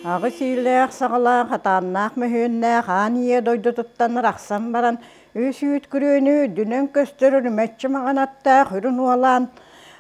Аҕыс иилээх-саҕалаах, атааннаах мөһүөннээх аан ийэ дойдутуттан арахсан баран, үс үүт күрүөнү үрдүнэн көстөр үрүмэччи маҥан аттаах үрүн уолаан,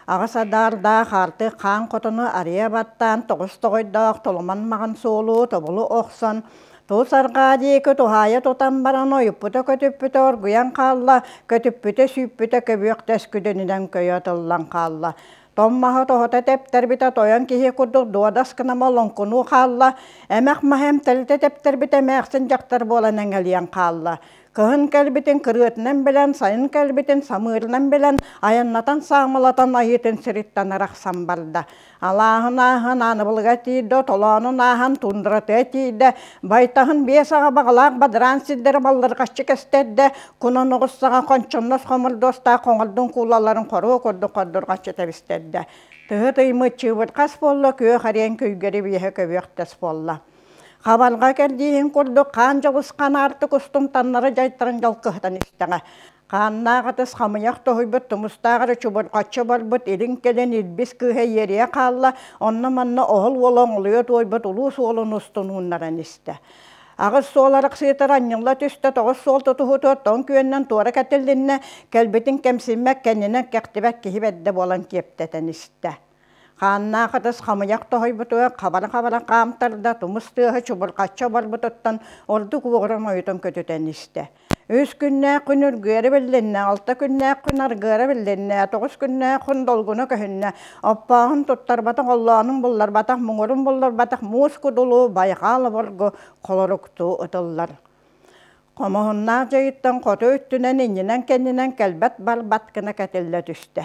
аҕыс адаардаах аартык хаан хотону арыйа баттаан, тоҕус тоҕойдоох толомон маҕан суолу тобулу охсон, тус арҕаа диэки туһаайа тутан баран ойуппута-көтүппүтэ оргуйан хаалла, көтүппүтэ сүүппүтэ көбүөх тэскүдүнүнэн көйө тыллан хаалла. Томмаһа тоһута тэптэрбитэ тойон киһи курдук дуодас гынама лоҥкунуу хаалла, эмэх маһа эмтэлитэ тэптэрбитэ эмээхсин дьахтар буолан эҥэлийэн хаалла. Кыһын кэлбитин кырыатынан билэн, сайын кэлбитин самыырынан билэн, айаннатан саамылатан айыытын сириттэн арахсан барда. Алааһын ааһан ааныбылыга тиийдэ, толоонун ааһан тундратыа тиийдэ, байтаһын биэс аҕа баҕалаах бадараан сирдэри баллырҕаччы кэстэрдэ, кунан оҕус саҕа хончоннос хомурдуостаах хоҥордун куулаларын хоруо курдук хордурҕаччы тэбистэрдэ. Тыһы тыймыт чыыбыт хас буолла, күөх эриэн көйгөрү биэһэ көбүөхтэс буолла. Хабарҕа кэрдииһин курдук хаан дьабысхан аартык устун таннары дьайтаран дьалкыһытан истэҕэ. Хааннаах ытыс хамыйах тоһуйбут тумустаах эрэ чубурҕаччы барбыт илин-кэлин илбис кыыһа иэрийэ хаалла, онно-манна оһол уола оҥолуйа туойбут улуус уолун устун ууннаран истэ. Аҕыс суол арахсыытар анньылла түстэ, тоҕус суол тутуһуутугар тоҥ күөнүнэн туора кэтилиннэ, кэлбитин кэмсиммэт, кэннинэн кэхтибэт киһи бэрдэ буолан киэптэтэн истэ. Хааннаах ытыс хамыйах тоһуйбутугар хабара-хабара хаамтарда, тумус тыаһа чубурҕаччы оборбутуттан ордук уоҕуран ойутан көтүтэн истэ. Үс күннээх күн үргүөрэ биллиннэ, алта күннээх күн аргыара биллиннэ, тоҕус күннээх күн долгуна көһүннэ, оппооһун туттарбатах, оллоонун булларбатах, муҥурун булларбатах муус кудулу байҕал обургу холоруктуу ытыллар. Хомуһуннаах дьайыттан хоту өттүнэн иннинэн-кэннинэн кэлбэт-барбат гына кэтиллэ түстэ.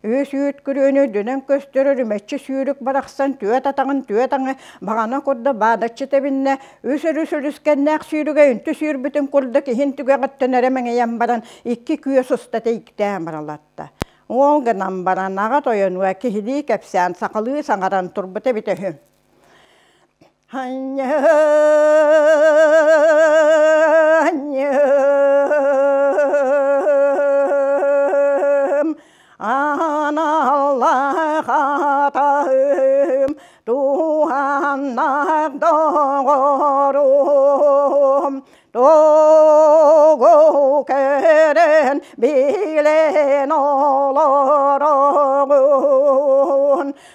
Үс үүт күрүөнү үрдүнэн көстөр үрүмэччи сүүрүк барахсан түөт атаҕын түөт аҥы баҕана курдук баадаччы тэбиннэ, үс өрүс үлүскэннээх сүүрүгэ үнтү сүүрбүтүн курдук иһин түгэҕиттэн эрэ мэҥийэн баран икки күөс уста тэйиктээн баралатта. Ол гынан баран аҕа тойонуга киһилии кэпсээн сахалыы саҥаран турбута эбитэ үһү. Анньым, аналлах атаһым, туһаннах доҕорум, Тугу көрөн билэн олороҕун,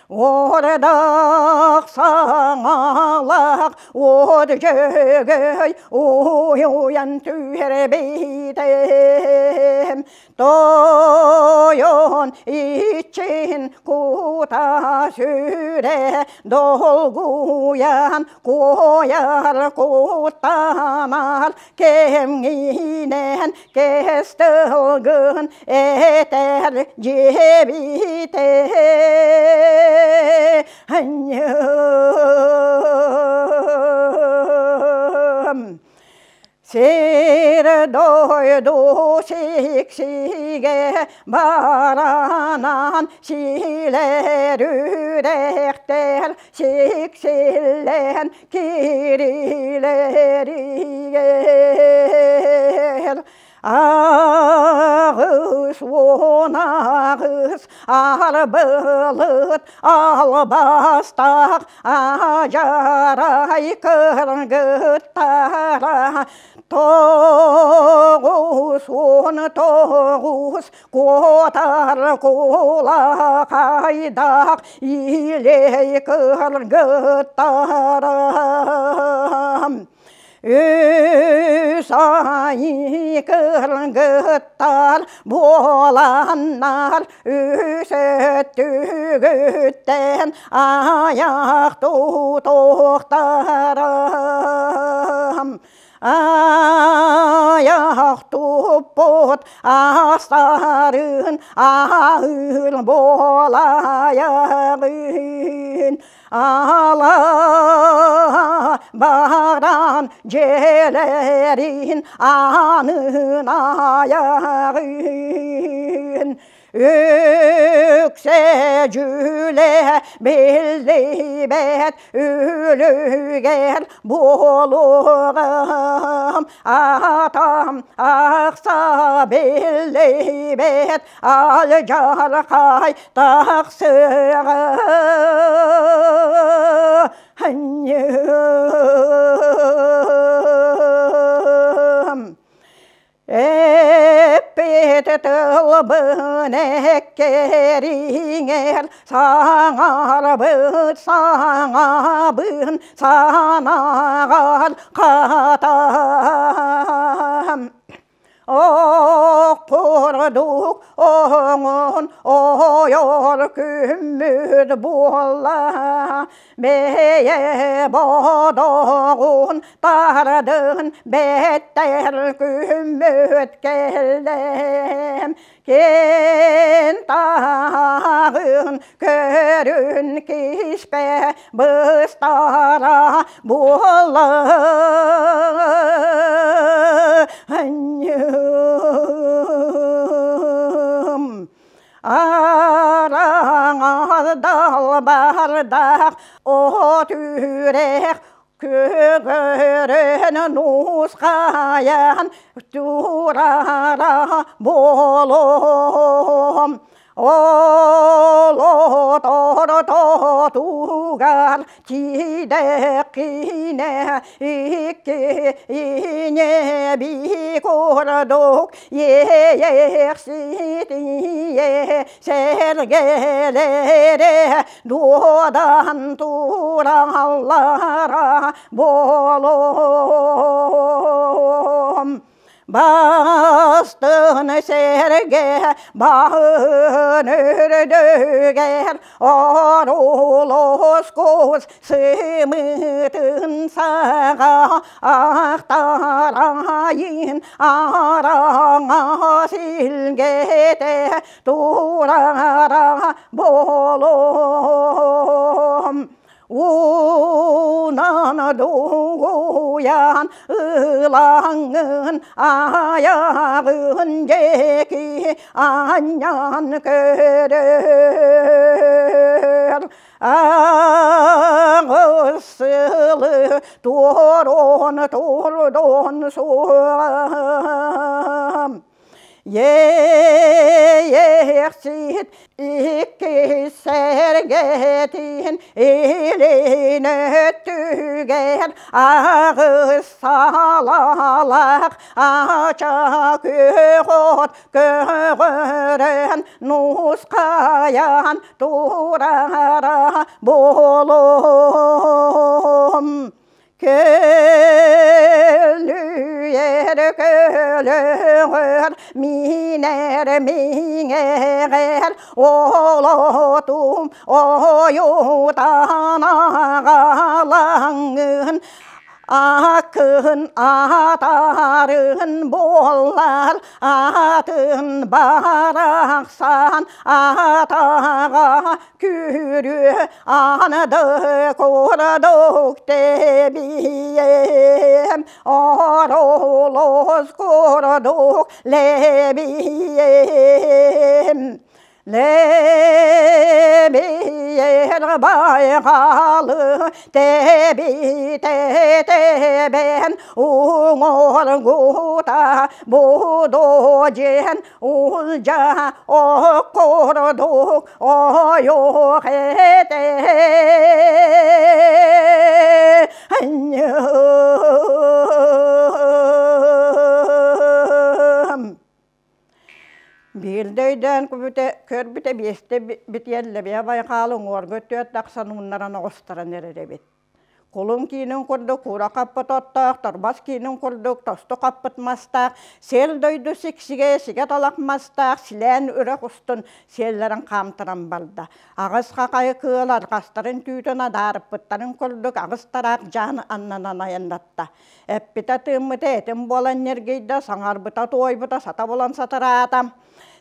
Уордах саҥалаах уот дьөгөй уйан түһэрбитим, Тойон ичин кута сүрэ долгуйан куойар куттанар кэмҥинэн кэс тылгын этэр дьиэбитэ анньым Сир дойду сиксигэ баранан силэр үрэхтэр сиксиллэн кирилэригэр аҕыс уон аҕыс арбылыт албастаах адьарай кыргыттара тоҕус уон тоҕус куотар кулахайдаах илэй кыргыттарам үс ай кыргыттар буоланнар үс өттүгүттэн айах тутуохтарам Айах туппут астарын аһыыр буолайаҕын ала баран дьиэлэрин анын айаҕын Үксэ дьүүлэ биллибэт үлүгэр буолуоҕум атам ахса биллибэт алдьархай тахсыаҕа. Анньыым Эппит тылбын эккэриҥэр саҥарбыт саҥабын санаҕар хатам Ох курдук оҥон ойор күммүт буолла бэйэ бодоҕун тардын бэттэр күммүт кэллэм киэн тааҕын көрүн киспэ быстара буола анньым араҥас далбардаах от үрэх Көҕөрөн нусхайан турара буолуом Олотор тотугар тидэккинэ икки инеби курдук иэйэхситие сэргэлэре дуодан тураллара буолуом Бастын сэргэ баһын үрдүгэр орулоскус сымытын саҕа ахтарайын араҥа силгэтэ турара буолуом Уунан дугуйан ылаҥын айаҕын диэки анньан көрөр Аҕыс сылы туорун турдун суом Иэйэхсит икки сэргэтин илин өттүгэр аҕыс салалаах ача күөх от көҕөрөн нусхайан турара буолуом Көлүйэр көлөҕөр миинэр миҥэҕэр олотум ойутан аҕалаҥҥын аккын атарын буоллар атын барахсан атаҕа Күрүө анды курдук тэбиэм, оролос курдук лэбиэм. Лэбиэр байҕалы тэбитэ тэбэн уҥуоргута будо дьиэн Улдьа курдук ойуох этэ Биирдэ өйдөөн көрбүтэ биэстэ битиэллэбиэ байҕаал уҥуорга түөрт тахсан ууннаран оҕустаран эрэр эбит. Кулун киинин курдук куура хаппыт оттоох, торбос киинин курдук тосту хаппыт мастаах, сиэл дойду сиксигэ сигэ талах мастаах силээн үрэх устун сиэллэрин хаамтаран барда. Аҕыс хахайы кыыл арҕастарын түүтүн адаарыппыттарын курдук аҕыс тараах дьаан аннынан айаннатта. Эппитэ-тыыммыта этим буолан ньиргийдэ, саҥарбыта туойбута сата булан сатараата.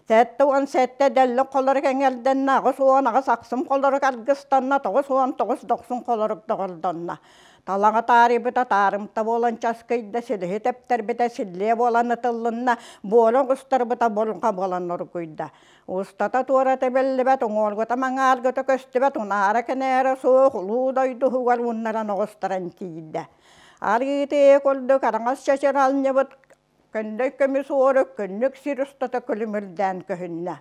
77 дэллик холорук эҥэрдэннэ, 88 ахсым холорук аргыстанна, 99 дохсун холорук доҕордонно. Талаҕа таарыйбыта таарымта буолан часкыйда, силиһи тэптэрбитэ силлиэ буолан ытыллынна, буора оҕустарбыта бурҕа буолан оргуйда. Устата туората биллибэт, уҥуоргута маҥааргыта көстүбэт, унаара кэнээрэ суох улуу дойдуһугар ууннаран оҕустаран тиийдэ. Арыытыы курдук араҥас чэчир алньыбыт Көндөй көмүс уору күннүк сир устата күлүмүрдээн көһүннэ.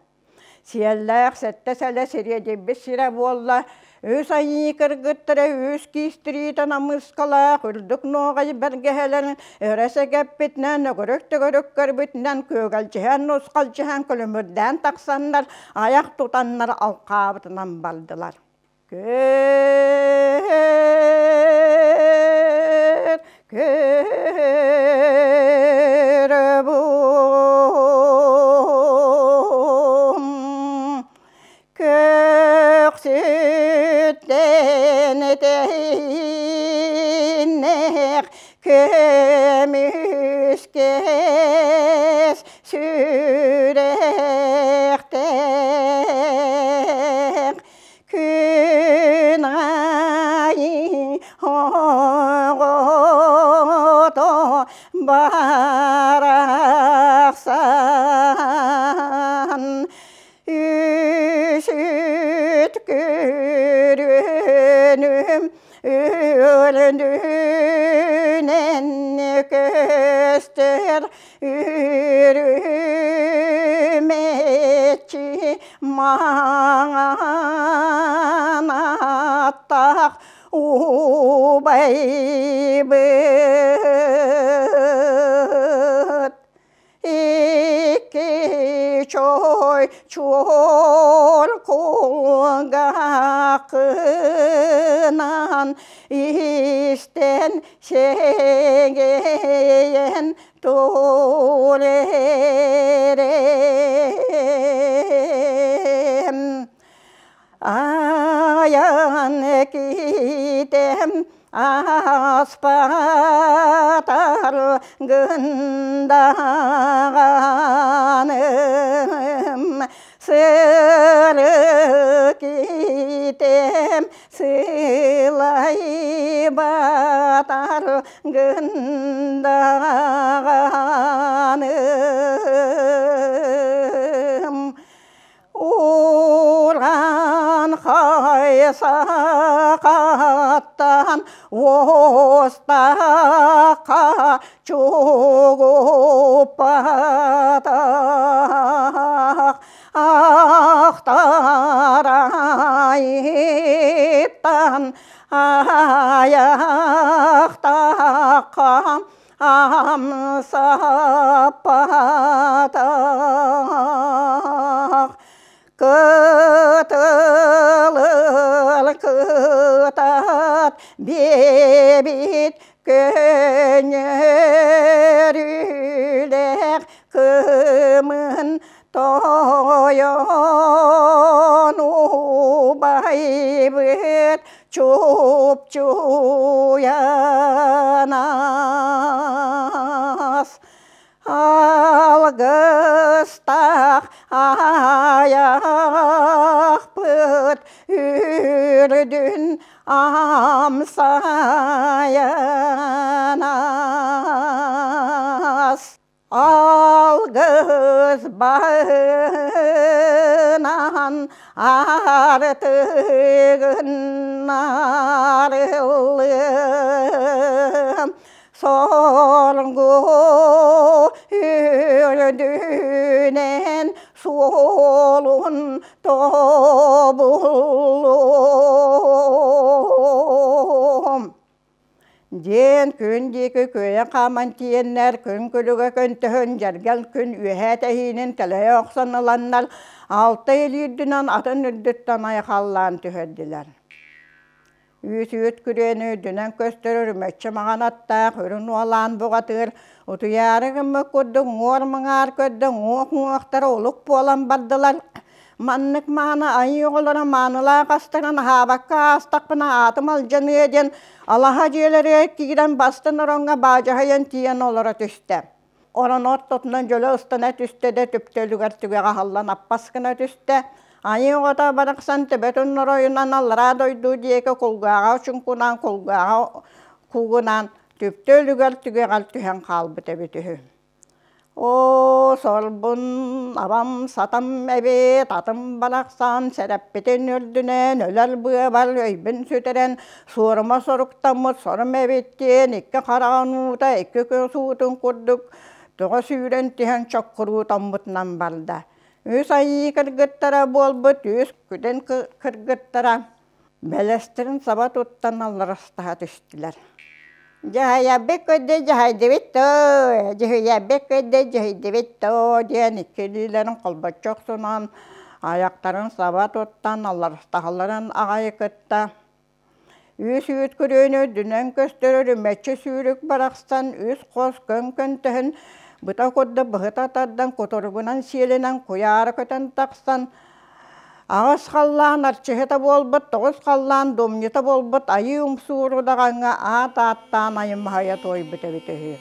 Сиэллээх сэттэ сэлэ сириэдийбит сирэ буолла, Үс айыы кыргыттара үс киистириитэн амыыскалаах үрдүк нуоҕай бэргэһэлэрин өрө сэгэппитинэн, өгөрүк-төгөрүк көрбүтүнэн күөгэлдьиһэн, нусхалдьыһан күлүмүрдээн тахсаннар, айах тутаннар алхаабытынан бардылар. Көр, көрөбум, Көксүттэн тэһииннээх көмүскэс сүрэхтээх күн аайы оҕото барахсан Үсүт көрүнүм өлөнүнэн көстөр үрүмэччи маҥан аттаах убайбыт Икки чой чуор кулгаахынан истэн сэгэйэн тур эрэм. Айан китэм аспатар гындаҕаным сыры китэм сылай батар гындаҕаным Уран хайсақаттан остақа чугуппатах ақтарайыттан аяқтаққа амсаппатах кытылыл кытат биэбит көньөрүлээх кымын тойон убайбыт чупчуйанас алгыстаах айахпыт үрдүн амсайанас Алгыс баһынан артыгын арыллым Соргу үрдүнэн суолун тобуллум Диэн күн диэки күөйэн хааман тиийэннэр, күн күлүгэ көнтөһөн, дьэргэл күн үөһээ тэһиинин тэлэйэ охсон ыланнар, алта илиирдинэн атын үрдүттэн айхаллаан түһэрдилэр. Үүт-үүт күрүөнү үрдүнэн көстөр үрүмэччи маҥан аттаах үрүҥ уолаан буҕатыыр, утуйаары гыммыт курдук уҥуор-муҥаар көрдө уҥуох-уҥуохтара улук буолан бардылар. Маннык мааны айыы оҕолоро маанылаах астарын аһаабакка аастахпына аатым алдьаныа диэн алаһа дьиэлэригэр киирэн бастын ороҥҥо баадьаһайан тиийэн олоро түстэ. Орон ортотунан дьөлө ыстана түстэ да түптөлүгэр түгэҕэ аһыллан аппас гына түстэ. Айыы оҕото барахсан төбөтүн оройунан аллараа дойду диэки кулгааҕа чуҥкунаан кулгааҕа куугунаан түптэ өлүгэр түгэҕэр түһэн хаалбыт эбит үһү. Оо, сорбун, абам, сатам эбит, атым барахсан сэрэппитин үрдүнэн өлөр быабар өйбүн сүтэрэн, суорума соруктаммыт сорум эбит диэн икки хараҕын уута икки көс уутун курдук тоҕо сүүрэн түһэн чоккуруу томмутунан барда. Үс айыы кыргыттара буолбут үс күдэн кыргыттара. Бэлэстэрин саба туттан алларастаһа түстүлэр. «Дьаһайарбыт көрдө дьаһайдыбыт доо, дьүһүйэрбит көрдө дьүһүйдүбүт доо» диэн икки илиилэрин холбоччу охсунан, айахтарын саба туттан алларастаһалларын аҕай кытта Үс үүт күрүөнү үрдүнэн көстөр үрүмэччи сүүрүк барахсан үс хос көҥ-көнтөһүн быта курдук быһыта тардан кутуругунан сиэлинэн куйаара көтөн тахсан аҕыс халлаан арчыһыта буолбут, тоҕус халлаан дуомньута буолбут айыы умсуур удаҕаҥҥа аат ааттаан айымаһайа туойбут эбит үһү.